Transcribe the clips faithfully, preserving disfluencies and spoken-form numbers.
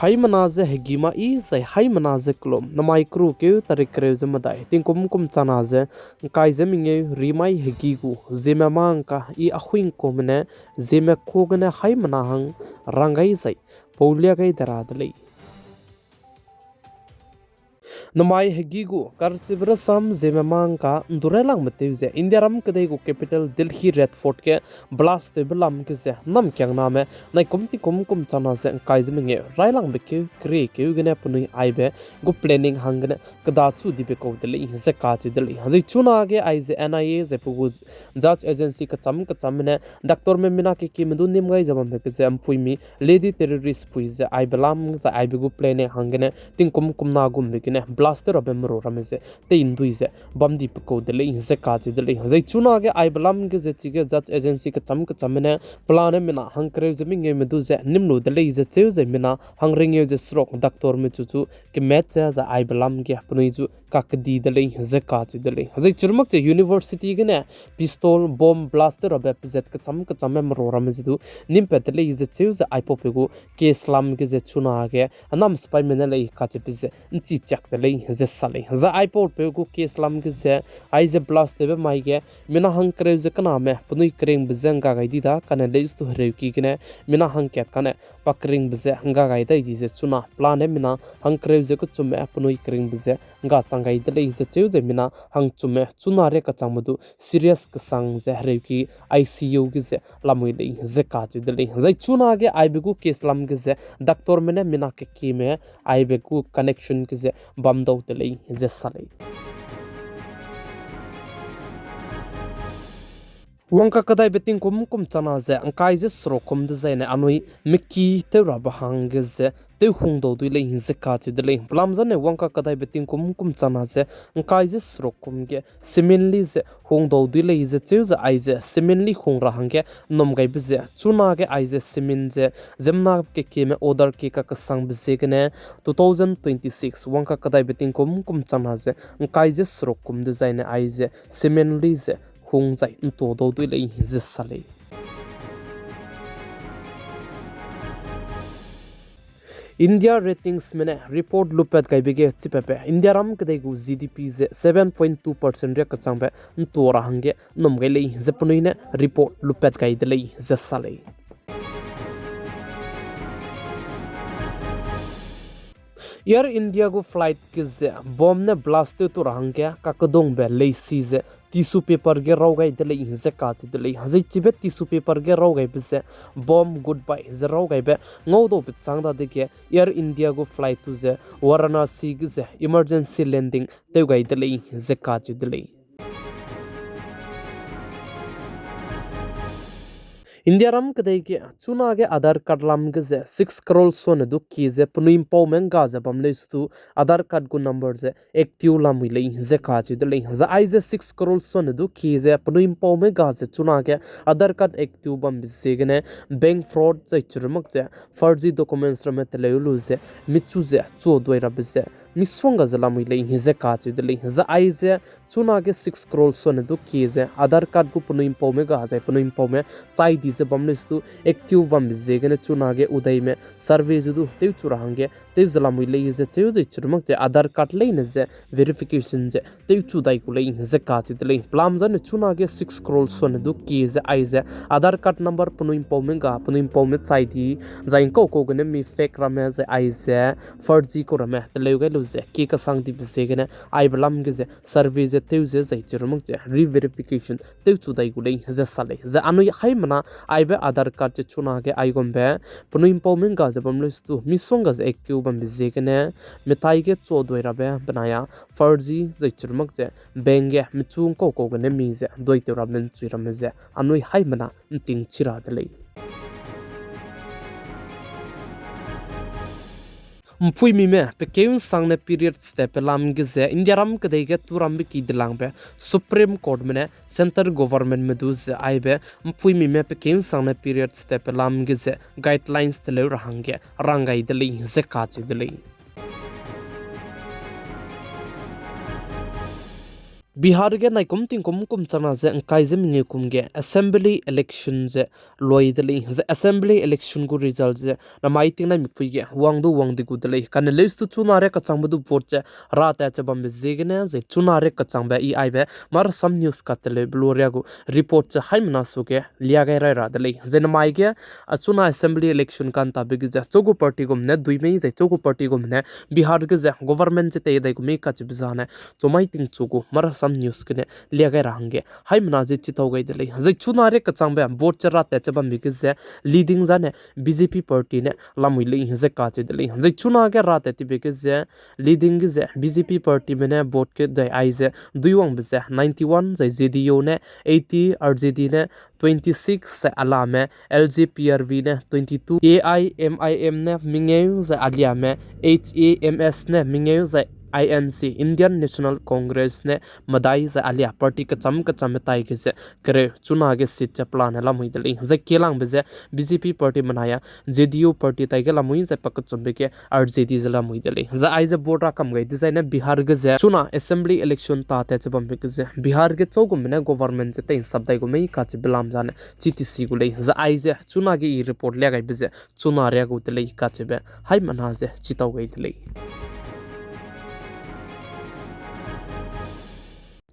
Haimena ze hegî ma i, zai haimena ze kelum, namai kereu keu tarik kereu ze medai, tingkum kum chana ze, ngkai ze mengeu, rimai hegî gu, Zeme mangka i ahuingkume ne, Zeme ku gene haimena hang, rang gai zai, paulia gai de ra de lei. Namai hegî gu, karchibe rasam Zeme mangka, ndure langbe tew ze, India ram kedei gu capital Delhi Red Fort ge, blast tewbe lam ge ze, namkiangname, naikum tingkum kum chana ze, ngkai ze mengeu, railangbe keu, kere keu gene penui aibe, gu planning hanggene, keda chu dibe kau de lei, ze kacheu de lei. Zai chunage aize N I A, zai pe gu judge agency kecham kechamme ne, doctorme mina kekime du nim gai ze bambe ge ze mpuimi, lady terrorist pui ze aibe lam, zai aibe gu planning hanggene, tingkum kumna gumbe gene, blast tew rabe meru ramme ze, tei ndui ze, bam dibe kau de lei, ze kacheu de lei. Zai chunage aibe lam ge ze chige judge agency kecham kechamme ne, pelane mina hangkereu ze mengeume du ze, nim lu de lei ze cheu ze mina, hangrengeu ze seruk, doctorme chu chu, kemet ze zai aibe lam ge, penui chu, kakedi de lei, ze kacheu de lei. Zai chirumak ze university gene, pistol, bomb, blast tew rabe pezat kecham kechamme meru ramme ze du, nimpat de lei ze cheu ze aipaupeu gu, case lam ge ze chunage, anam sipaime ne lei kacheube ze, nchi chiak de lei, ze sa lei. Zai aipaupeu gu case lam ge ze, aize blast tewbe mai ge, mina hangkereu ze kename, penui keringbe ze ngga gai di da, kane lei stu hereuki gene, mina hangkat kane, pa keringbe ze ngga gai dai di ze chuna, pelane mina hangkereu ze kechumme, penui keringbe ze ngga chang gai de lei ze cheu ze mina hangchumme, chuna ria kachangme du serious kesang ze hereuki I C U ge ze lamui lei ze kacheu de lei. Zai chunage aibe gu case lam ge ze doctorme ne mina kekime aibe gu connection ge ze bam dau de lei ze sa lei. Wangkakedaibe tingkum kum chana ze ngkai ze seruk kum dezaine anui meki tew rabe hangge ze tew hung dau dui lei ze kacheu de lei. Pelam zane wangkakedaibe tingkum kum chana ze ngkai ze seruk kum ge seminli ze hung dau dui lei ze cheu ze aize seminli hung ra hangge nnum gaibe ze chunage aize semin ze ziemmena kekime order ki kakesangbe ziegene two thousand twenty-six wangkakedaibe tingkum kum chana ze ngkai ze seruk kum dezaine aize seminli ze hung zai nto dau dui lei ze sa lei. India ratingsme ne report lupat gaibe ge chipabe India ram kedei gu G D P ze seven point two percent ria kechangbe nto ra hangge nnum gai lei ze penui ne report lupat gai de lei ze sa lei. Air India gu flight ge ze bomb ne blast tew tu ra hangge kakedungbe leisi ze tissue paper ge raw gai de lei ze kacheu de lei. Zai chibe tissue paper ge raw gaibe ze bomb goodbye ze raw gaibe ngaudaube châng dadege Air India gu flight tu ze Varanasi ge ze emergency landing tew gai de lei ze kacheu de lei. India ram kedei ge chunage Aadhaar card lam ge ze six crore sone du kie ze penui mpaume ngga ze bam lei stu Aadhaar card gu number ze active lamui lei ze kacheu de lei. Zai aize six crore sone du kie ze penui mpaume ga ze chunage Aadhaar card active bambe ziegene bank fraud zai chirumak ze farzi documents ramme teleu lu ze michu ze chuduai rabe ze misongga ze lamui lei ze kacheu de lei. Zai aize chunage six crore sone du kie ze Aadhaar card gu penui mpaume ga zai penui mpaume chai di ze bam lei stu active bambe ziegene chunage udaime survey ze du tewchu ra hangge tew ze lamui lei ze cheu ze chirumak ze Aadhaar card leine ze verification ze tewchu dai gu lei ze kacheu de lei. Pelam zane chunage six crore sone du kie ze aize Aadhaar card number penui mpaume ga penui mpaume chai di zai ngkau kau gene mi fake ramme zai aize farzi kau ramme teleu gai lu ze kie kasang dibe ziegene aibe lam ge ze survey ze tew ze zai chirumak ze re-verification tewchu dai gu lei ze sa lei. Zai anui haimena aibe Aadhaar card ze chunage aigumbe penui mpaume ngga ze bam lei stu misongga ze active bambe ziegene metai ge chuduai rabe benai a farzi zai chirumak ze bank ge michu ngkau kau gene mi ze duaitew rabe nchui ramme ze anui haimena ntingchi ra de lei. Mpuimime pekeu nsangne periods te pelam ge ze India ram kedei ge turambe ki dilangbe Supreme Courtme ne Centre Governmentme du ze aibe mpuimime pekeu nsangne periods te pelam ge ze guidelines teleu ra hangge rang gai de lei ze kacheu de lei. Bihar ge naikum tingkum kum chana ze ngkai ze mengeu kum ge assembly election ze loi de lei. Ze assembly election gu result ze namai tingnai mipui ge wang du wang di gu de lei. Kane leus tu chuna re kachangbe du vote ze ra tat ze bambe ziegene ze chuna re kachangbe i aibe Marasam News kateleube luria gu report ze haimena su ge lia gai rai ra de lei. Ze namai ge a chuna assembly election kantabe ge ze chogu party gum ne dui mei ze chogu party gum ne Bihar ge ze government ze tei dai gu mei kachibe zane chumai tingchu gu Marasam News gene lia gai ra hangge haimena ze chitau gai de lei. Zai chuna re kachangbe vote ze ra tat ze bambe ge ze leading zane B J P party ne lamui lei ze kacheu de lei. Zai chuna ge ra tat tibe ge ze leading ge ze B J P partyme ne vote ge dai ai ze dui wangbe ze ninety one, zai J D U ne eighty, R J D ne twenty six, zai alame L J P R V ne twenty two, A I M I M ne mengeu, zai aliame H A M S ne mengeu, zai I N C, Indian National Congress ne medai, zai alia party kecham kecham metai ge ze kereu chuna ge seat ze pelane lamui de lei. Zai kelangbe ze B J P party menai a J D U party tai ge lamui zai pakechumbe ge R J D ze lamui de lei. Zai aize vote ra kam gai dezaine Bihar ge ze chuna assembly election ta tat ze bambe ge ze Bihar ge chau gume ne government ze tei nsap dai gu mei kachibe lam zane chi ti si gu lei. Zai aize chuna ge i report lia gaibe ze chuna ria gu de lei kachibe haimena ze chitau gai de lei.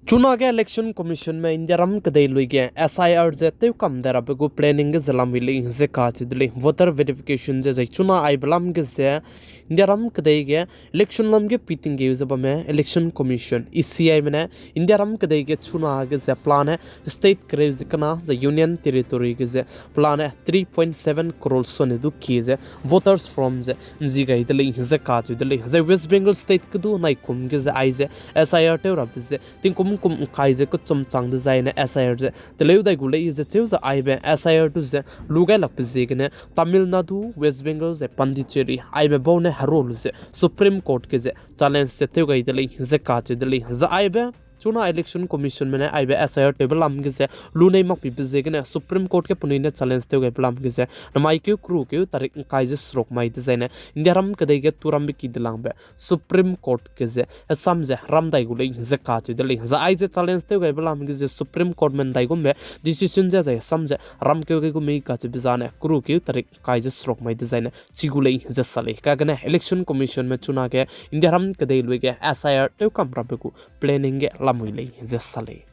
Chuna ge Election Commissionme Indiaram kedei lui ge S I R ze tewkam de rabe gu planning ge ze lamui lei ze kacheu de lei. Voter verification ze zai chuna aibe lam ge ze Indiaram kedei ge election lam ge pui tinggeu ze bamme Election Commission, E C Ime ne Indiaram kedei ge chuna ge ze pelane state kereu ze kena ze Union Territory ge ze pelane three point seven crore sone du kie ze voters form ze nzi gai de lei ze kacheu de lei. Zai West Bengal state kedu naikum ge ze aize S I R tew rabe ze tingkum kum ngkai ze kechum chang dezaine S I R ze teleu dai gu lei ze cheu ze aibe S I R du ze lu gai lakbe ziegene Tamil Nadu, West Bengal zai Pondicherry aime bau ne hero lu ze Supreme Court ge ze challenge ze tew gai de lei ze kacheu de lei. Zai aibe chuna Election Commissionme ne aibe S I R tewbe lam ge ze lu nei makpibe ziegene Supreme Court ge penui ne challenge tew gaibe lam ge ze namai keu kru keu tarik ngkai ze seruk mai dezaine Indiaram kedei ge turambe ki de langbe Supreme Court ge ze hesam ze ram dai gu lei ze kacheu de lei. Zai aize challenge tew gaibe lam ge ze Supreme Courtme ndai gumbe decision ze zai hesam ze ram keu gai gu mei kachibe zane kru keu tarik ngkai ze seruk mai dezaine chi gu lei ze sa lei. Kagene Election Commissionme chuna ge Indiaram kedei lui ge S I R tewkam rabe gu planning ge lamui lei ze sa lei.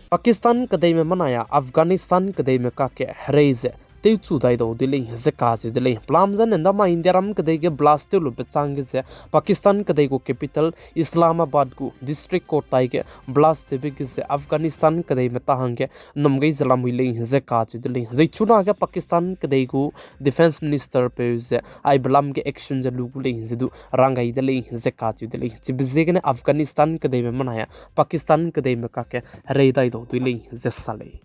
Pakistan kedeime menai a Afghanistan kedeime kakge herei ze tewchu dai dau de lei ze kacheu de lei. Pelam zane ndamai Indiaram kedei ge blast tew lube chang ge ze Pakistan kedei gu capital Islamabad gu district court tai ge blast tewbe ge ze Afghanistan kedeime ta hangge nnum gai ze lamui lei ze kacheu de lei. Zai chuna ge Pakistan kedei gu Defence Ministerpeu ze aibe lam ge action ze lu gu lei ze du rang gai de lei ze kacheu de lei. Chibe ziegene Afghanistan kedeime menai a Pakistan kedeime kakge herei dai dau dui lei ze sa lei.